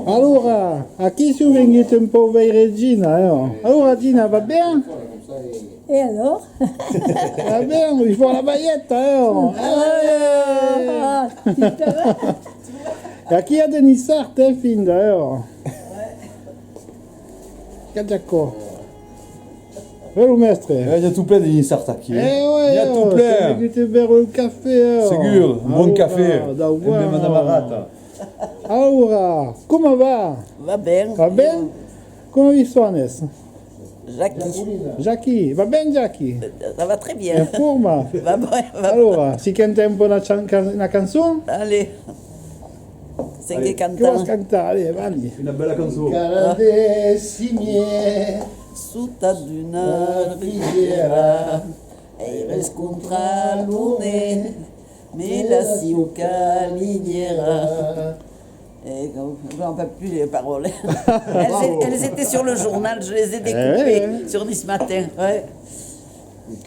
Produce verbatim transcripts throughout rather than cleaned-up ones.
Alora, aquí siáu vengut un pauc veire Gina, eh? Alora, Gina, va ben? E alors? Va ben, i fa la balheta, eh? Ah, ah, ah. E aquí i a de niçards, eh, finda, eh? Qu'es aquò? Eh, lo mèstre. Eh, i a tot plen de niçards aquí, eh? Eh, ouais, i a tot plen. Siáu vengut beure un cafè, eh? Segur, un bon cafè. Alora, dau bon. Amb Madama Rata. Alora, coma va? Va ben. Va ben? Coma vi sònes? Jackie. Jackie. Va ben, Jackie? Ça va très bien. En forma? Va ben, va ben. Alora, si cantem una chan-, can-, una cançon? Allez. Sèm que cantam. Que vas cantar? Allez, va-li. Una bèla cançon. Cara de cimièr. Sota d'una ribièra, aires contra lo nèr. Me la siu calinièra. Eh, je n'en peux plus les paroles. Elles, elles étaient sur le journal, je les ai découpées sur Nice Matin. Ouais.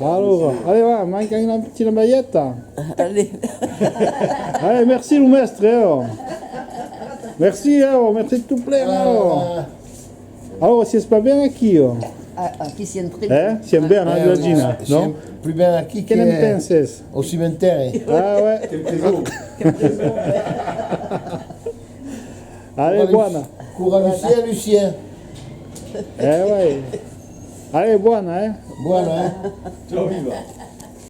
Alora, allez, va, manca una pichina balheta. Allez. Allez, merci lo mèstre, eh. Merci, eh, merci tot plen, eh. Alora, siás pas ben aquí, ò? Ah, aquí siam très bien. Eh? Siam ben, eh, la Gina, non? Siam plus ben aquí que... Que ne'n penses? Au cimentèri. Ah, ouais. Allez, bona. Cora Lucien, Lucien. Eh, ouais. Allez, bona, eh? Bona, eh? Ciao, viva.